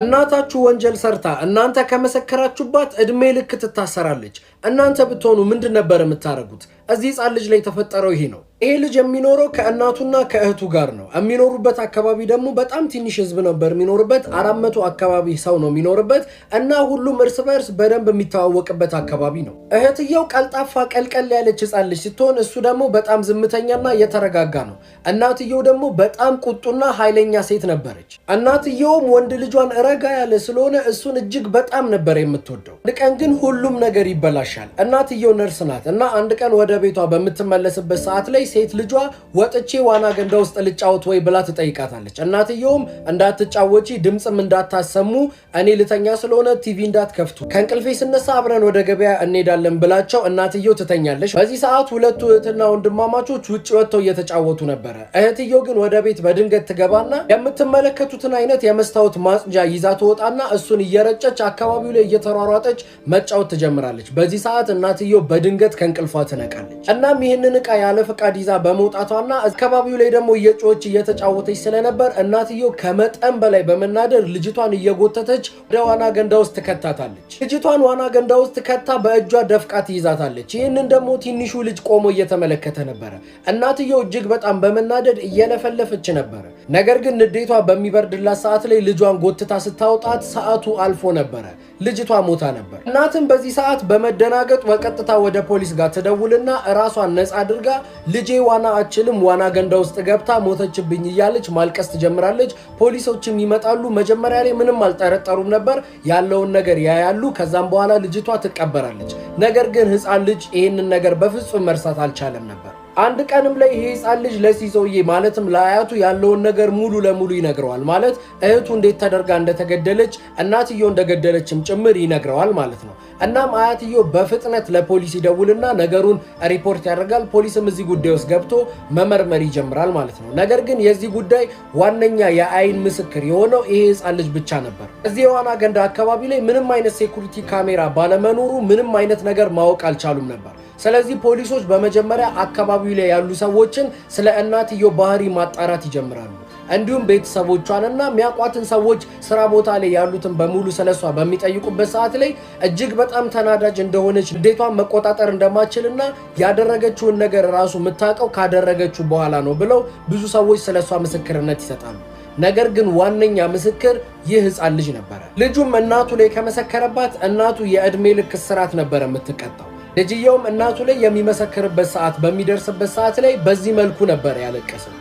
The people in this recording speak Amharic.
እናታችሁ ወንጀል ሰርታ እናንተ ከመሰከራችሁባት እድሜ ልክ ትታሰራለች። እናንተ ብትሆኑ ምንድን ነበር የምታደርጉት? እዚህ ህፃን ልጅ ላይ የተፈጠረው ይሄ ነው። ይሄ ልጅ የሚኖረው ከእናቱና ከእህቱ ጋር ነው። የሚኖሩበት አካባቢ ደግሞ በጣም ትንሽ ህዝብ ነበር የሚኖርበት። 400 አካባቢ ሰው ነው የሚኖርበት እና ሁሉም እርስ በእርስ በደንብ የሚተዋወቅበት አካባቢ ነው። እህትየው ቀልጣፋ ቀልቀል ያለች ህፃን ልጅ ስትሆን እሱ ደግሞ በጣም ዝምተኛና የተረጋጋ ነው። እናትየው ደግሞ በጣም ቁጡና ኃይለኛ ሴት ነበረች። እናትየውም ወንድ ልጇን ረጋ ያለ ስለሆነ እሱን እጅግ በጣም ነበር የምትወደው። አንድ ቀን ግን ሁሉም ነገር ይበላሻል። እናትየው ነርስ ናት እና አንድ ቀን ወደ ቤቷ በምትመለስበት ሰዓት ላይ ሴት ልጇ ወጥቼ ዋና ገንዳ ውስጥ ልጫወት ወይ ብላ ትጠይቃታለች። እናትየውም እንዳትጫወቺ፣ ድምፅም እንዳታሰሙ፣ እኔ ልተኛ ስለሆነ ቲቪ እንዳትከፍቱ፣ ከእንቅልፌ ስነሳ አብረን ወደ ገበያ እንሄዳለን ብላቸው እናትየው ትተኛለች። በዚህ ሰዓት ሁለቱ እህትና ወንድማማቾች ውጭ ወጥተው እየተጫወቱ ነበረ። እህትየው ግን ወደ ቤት በድንገት ትገባና የምትመለከቱትን አይነት የመስታወት ማጽጃ ይዛ ትወጣና እሱን እየረጨች አካባቢው ላይ እየተሯሯጠች መጫወት ትጀምራለች። በዚህ ሰዓት እናትየው በድንገት ከእንቅልፏ ትነቃለች። እናም ይህንን ዕቃ ያለ ፈቃድ ይዛ በመውጣቷና አካባቢው ላይ ደግሞ እየጮኸች እየተጫወተች ስለነበር እናትየው ከመጠን በላይ በመናደድ ልጅቷን እየጎተተች ወደ ዋና ገንዳ ውስጥ ትከታታለች። ልጅቷን ዋና ገንዳ ውስጥ ከታ በእጇ ደፍቃ ትይዛታለች። ይህንን ደግሞ ትንሹ ልጅ ቆሞ እየተመለከተ ነበረ። እናትየው እጅግ በጣም በመናደድ እየለፈለፈች ነበረ። ነገር ግን ንዴቷ በሚበርድላት ሰዓት ላይ ልጇን ጎትታ ስታወጣት ሰዓቱ አልፎ ነበረ። ልጅቷ ሞታ ነበር። እናትም በዚህ ሰዓት በመደናገጥ በቀጥታ ወደ ፖሊስ ጋር ትደውልና ራሷን ነፃ አድርጋ ልጄ ዋና አችልም፣ ዋና ገንዳ ውስጥ ገብታ ሞተችብኝ እያለች ማልቀስ ትጀምራለች። ፖሊሶችም ይመጣሉ። መጀመሪያ ላይ ምንም አልጠረጠሩም ነበር። ያለውን ነገር ያያሉ። ከዛም በኋላ ልጅቷ ትቀበራለች። ነገር ግን ሕፃን ልጅ ይህንን ነገር በፍጹም መርሳት አልቻለም ነበር። አንድ ቀንም ላይ ይሄ ሕፃን ልጅ ለዚህ ሰውዬ ማለትም ለአያቱ ያለውን ነገር ሙሉ ለሙሉ ይነግረዋል። ማለት እህቱ እንዴት ተደርጋ እንደተገደለች፣ እናትየው እንደገደለችም ጭምር ይነግረዋል ማለት ነው። እናም አያትየው በፍጥነት ለፖሊስ ይደውልና ነገሩን ሪፖርት ያደርጋል። ፖሊስም እዚህ ጉዳይ ውስጥ ገብቶ መመርመር ይጀምራል ማለት ነው። ነገር ግን የዚህ ጉዳይ ዋነኛ የአይን ምስክር የሆነው ይሄ ሕፃን ልጅ ብቻ ነበር። እዚህ የዋና ገንዳ አካባቢ ላይ ምንም አይነት security ካሜራ ባለመኖሩ ምንም አይነት ነገር ማወቅ አልቻሉም ነበር። ስለዚህ ፖሊሶች በመጀመሪያ አካባቢው ላይ ያሉ ሰዎችን ስለ እናትየው ባህሪ ማጣራት ይጀምራሉ። እንዲሁም ቤተሰቦቿንና የሚያውቋትን ሰዎች፣ ስራ ቦታ ላይ ያሉትን በሙሉ ስለሷ በሚጠይቁበት ሰዓት ላይ እጅግ በጣም ተናዳጅ እንደሆነች፣ ንዴቷን መቆጣጠር እንደማትችልና ያደረገችውን ነገር ራሱ የምታውቀው ካደረገችው በኋላ ነው ብለው ብዙ ሰዎች ስለሷ ምስክርነት ይሰጣሉ። ነገር ግን ዋነኛ ምስክር ይህ ህፃን ልጅ ነበረ። ልጁም እናቱ ላይ ከመሰከረባት እናቱ የዕድሜ ልክ እስራት ነበረ የምትቀጣው። ልጅየውም እናቱ ላይ የሚመሰክርበት ሰዓት በሚደርስበት ሰዓት ላይ በዚህ መልኩ ነበር ያለቀሰው።